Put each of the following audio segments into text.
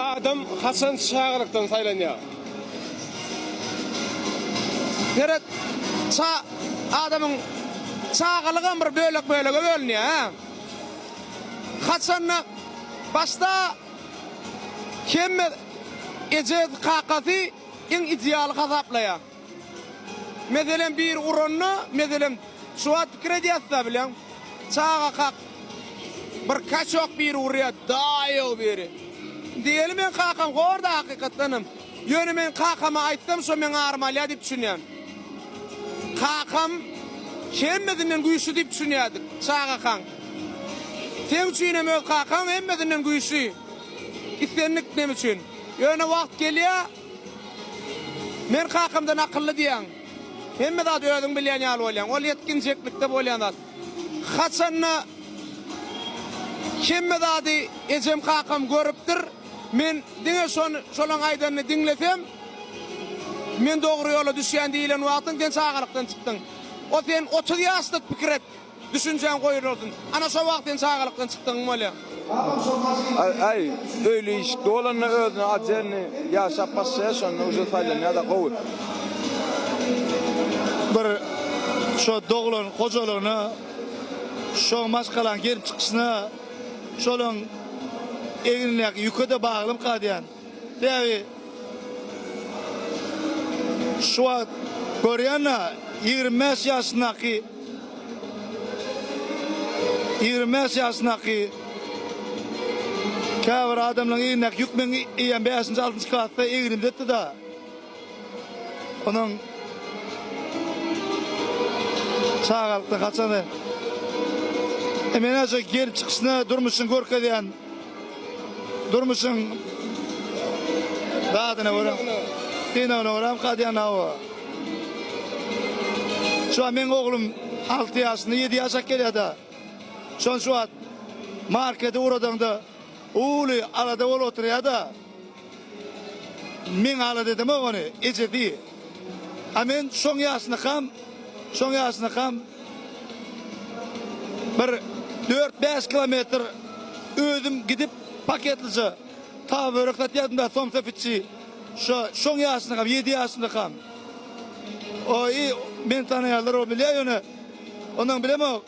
Adam haçan çagalykdan saýlanýar? Seret, ça adamyň çagalygam bir bölek-bölege bölünýär, hä? Haçanda başda hemme ejesi, kakasy iň idealy hasaplaýar. Meselem biri uranda, meselem şu wagt pikir edýäs-da bilýäň. Çagakak bir kaçok biri urýar, daýaw biri. Diýeli meň kakam horda hakykatdanam. Ýöne men kakama aýtsam şo meň arymy alýar diýip düşünýän. Kakam hemmesinden güýçli diýip düşünýärdik çagakaň. Seň üçinem öz kakaň hemmesinden güýçli. Islendik neme üçin. Ýöne wagt gelýär Men kakamdan akylly diýýäň. Hemme zady özüň bilýän ýaly bolýaň. Ol ýetginjeklikde bolýan zat. Haçanda hemme zady ejem kakam görüpdir. Men diňe şony şolaň aýdanyny diňlesem men dogry ýola düşýän diýilen wagtyň sen çagalykdan çykdyň. O sen 30 ýaşda pikir et. Düşünjäň goýrulsyn. Ana şo wagt sen çagalykdan çykdygyň bolýar. Aý, öýli işikli bolanda özüne odelny ýaşap başlaýar şonda uje saýlanýada gowy. Bir şo doglan hojalygyna, şo maşgalaň gelip çykyşyna, şolaň egnindäki ýüke-de baglymyka diýýän. Sebäbi şu wagt görýän-ä 25 ýaşyndaky 25 ýaşyndaky käbir adamlaryň egnindäki ýük meň eýýäm bäşinji, altynjy klasda egnimdedi-da. Onuň çagalykdan haçan e, men şu gelip çykyşyna durmuşyň görkezýän durmuşyň zadyna görä synagyna görä kadýan hawa. Şu an meň oglum 6 ýaşynda 7 ýaşa gelýär-de. Şon şu wagt markete ugradaňda uly alada bolup oturýar-da. Men alada edemok ony, ejesi. A men şoň ýaşyndakam, şoň ýaşyndakam bir dört-bäş kilometr özüm gidip paketlije taba börek satýardym-da, somsa fiçi. Şo, şoň ýaşyndakam, ýedi ýaşyndakam. O-y, meni tanaýanlar o bilýär ýöne, ondan bilemok.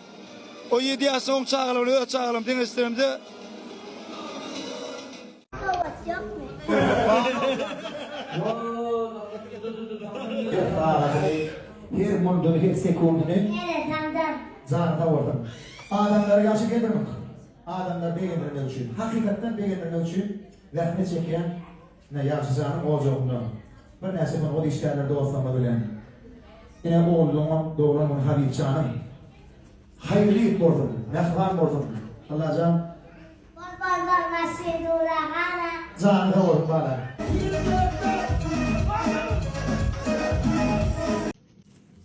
O ýedi ýaşda oň çagalygy bilen öz çagalygymy deňeşdiremde, Sowat ýokmy? Her sagadyny, her munduny, her sekundyny Ene taňdan. Jany sag bolsun. Adamlary ýagşy geldirmek, adamlary begendirmek üçin, hakykatdan begendirmek üçin zähmet çekýän ine Ýagşy janyň ojagynda birnäçe sungat işgärleri dostlarymyz bilen ine oglunyňam doglan güni Habypjanyň haýyrly ýigit bolsun, mähriban bolsun Allajan Bol bol bol maşyn duragana. Janyň sag bolsun bala.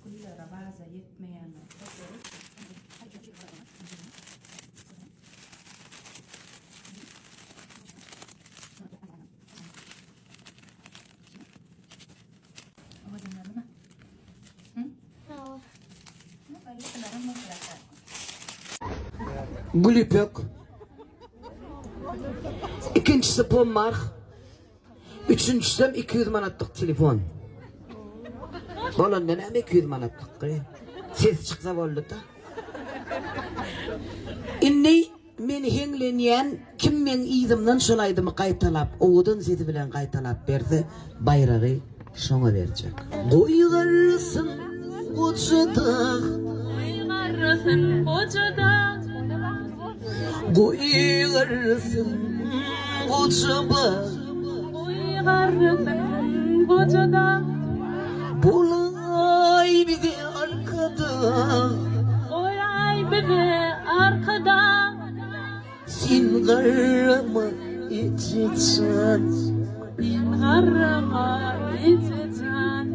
Güllere waza ýetmeýänler. Gül ýüpek. Ikinjisi pommarh. Üçünjisem 200 manatlyk telefon. Bolanda näme 200 manatlyk gyz? Ses çyksa boldy-da. Indi Men heňlenýän kim meň yzymdan şol aýdymy gaýtalap owadan sesi bilen gaýtalap berse baýragy şoňa berjek. Goý garrasyn goja dag. Goý garrasyn goja dag. Goý garrasyn goja bag. Goý garrasyn goja dag. Bolaý bize arkadag. Bolaý bize arkadag. Sen garrama eje jan. Sen garrama eje jan.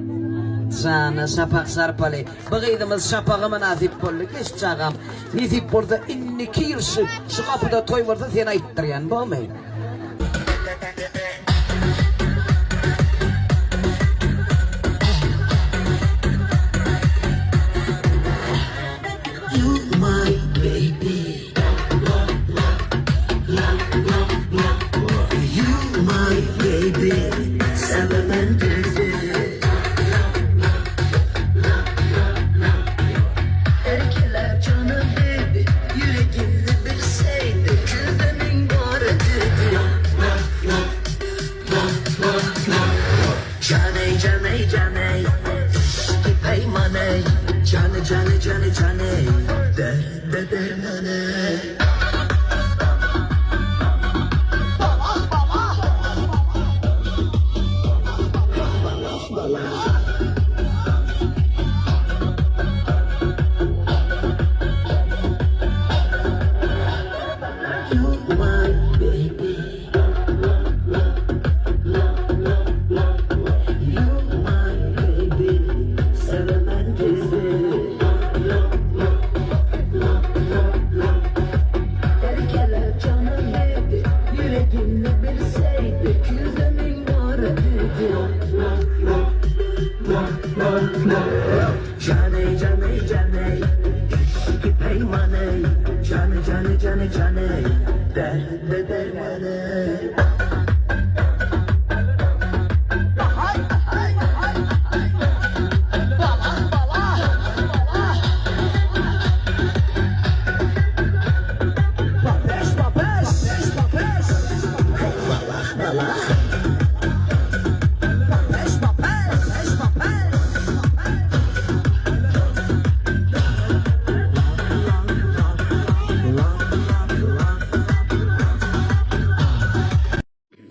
Jana şapak sarpaly. Bu gyzymyz şapaga mynasyp boldy. Geç çagam. Nesip bolsa indiki ýyl şu şu gapyda toý bolsa seni aýtdyrýan bormy? You my baby You my.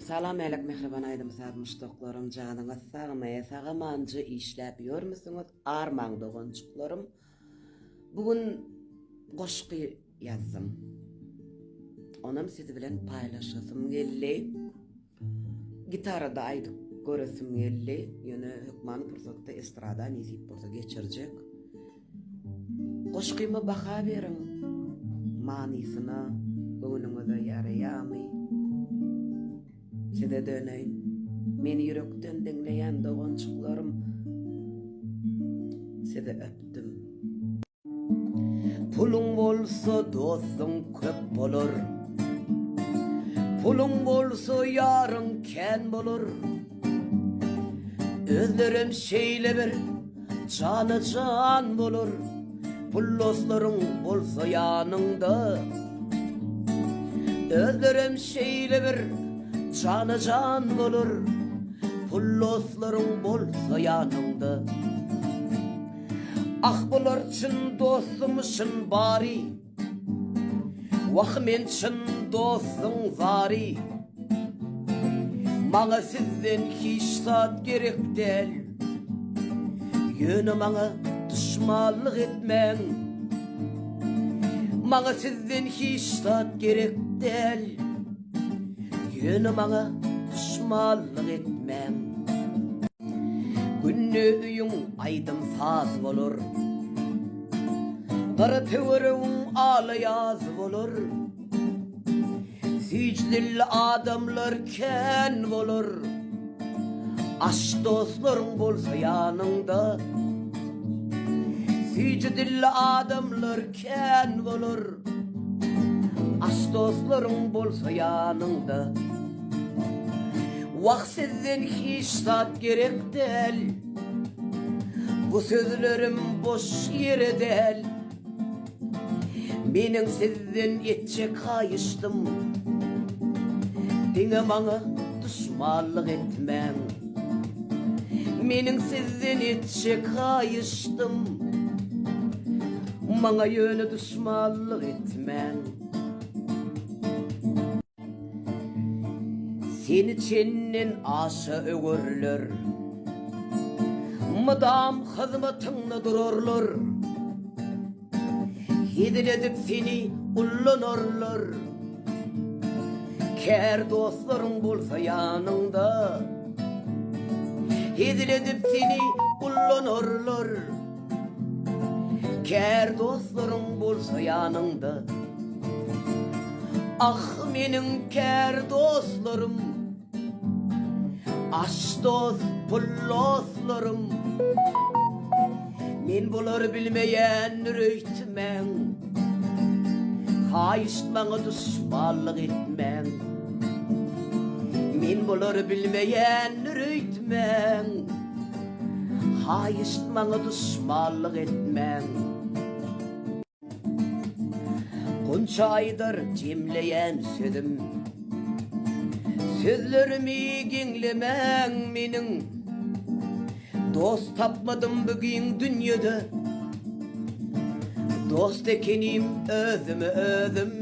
Salam älek mähriban aýdym saz muşdaklarym janyňyz sagmy sagamanja işläp ýörmüsiňiz armaň doganjyklarym bu gün goşgy ýazdym onam siz bilen paýlaşasym geldi gitarada aýdyp göresim geldi ýöne hökmany pursatda estrada nesip bolsa geçirjek Goşgyma baha beriň, manysyna göwnüňize ýaraýamy? Size döneýin. Meni ýürekden diňleýän doganjyklarym, sizi öpdüm. Puluň bolsa dostuň köp bolar. Puluň bolsa ýaryň kän bolar. Özlerem şeýle bir Jana jan bolar pul dostlaryň bolsa ýanyňda Özlerem şeýle bir jana jan bolar pul dostlaryň bolsa ýanyňda Ah bular çyn dostumyşyn bary Wah men çyn dostuň zary Maňa sizden hiç zat gerek däl Ýöne maňa duşmanlyk etmäň Maňa sizden hiç zat gerek däl Ýöne maňa duşmanlyk etmäň Günde öýüň aýdym-saz bolar Gara töweregiň ala ýaz bolar. Süýji dilli adamlar kän bolar. Aş dostlaryň bolsa ýanyňda. Süýji dilli adamlar kän bolar. Aş dostlaryň bolsa ýanyňda. Wah sizden hiç zat gerek däl. Bu sözlerim boş ýere däl. Meniň sizden etjek haýyşdym, Diňe maňa duşmanlyk etmäň. Meniň sizden etjek haýyşdym, Maňa ýöne duşmanlyk etmäň. Seni çenden aşa öwerler. Mydam hyzmatyňda durarlar. Hezil edip seni ullanarlar. Kär dostlaryň bolsa ýanyňda. Hezil edip seni ullanarlar. Kär dostlaryň bolsa ýanyňda. Ah meniň kär dostlarym. Aş dost, pul dostlarym. Men bulary bilmeýändir öýtmäň. Haýyşt maňa duşmanlyk etmäň. Men bulary bilmeýändir öýtmäň. Haýyşt maňa duşmanlyk etmäň. Gunça aýdar jemleýän sözüm. Sözlerimi geňlemäň meniň. Dost tapmadym bu giň dünýede. Dost ekenim özüme özüm.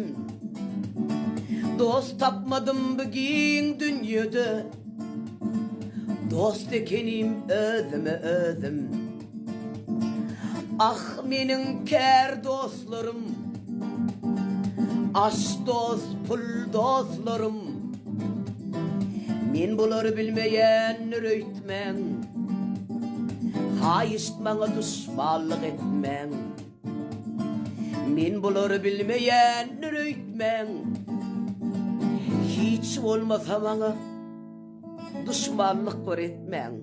Dost tapmadym bu giň dünýede. Dost ekenim özüme özüm. Ah meniň kär dostlarym. Aş dost pul dostlarym. Men bulary bilmeýändir öýtmäň. Haýyşt maňa duşmanlyk etmäň. Men bulary bilmeýändir öýtmäň. Hiç bolmasa maňa. Duşmanlyk bir etmäň.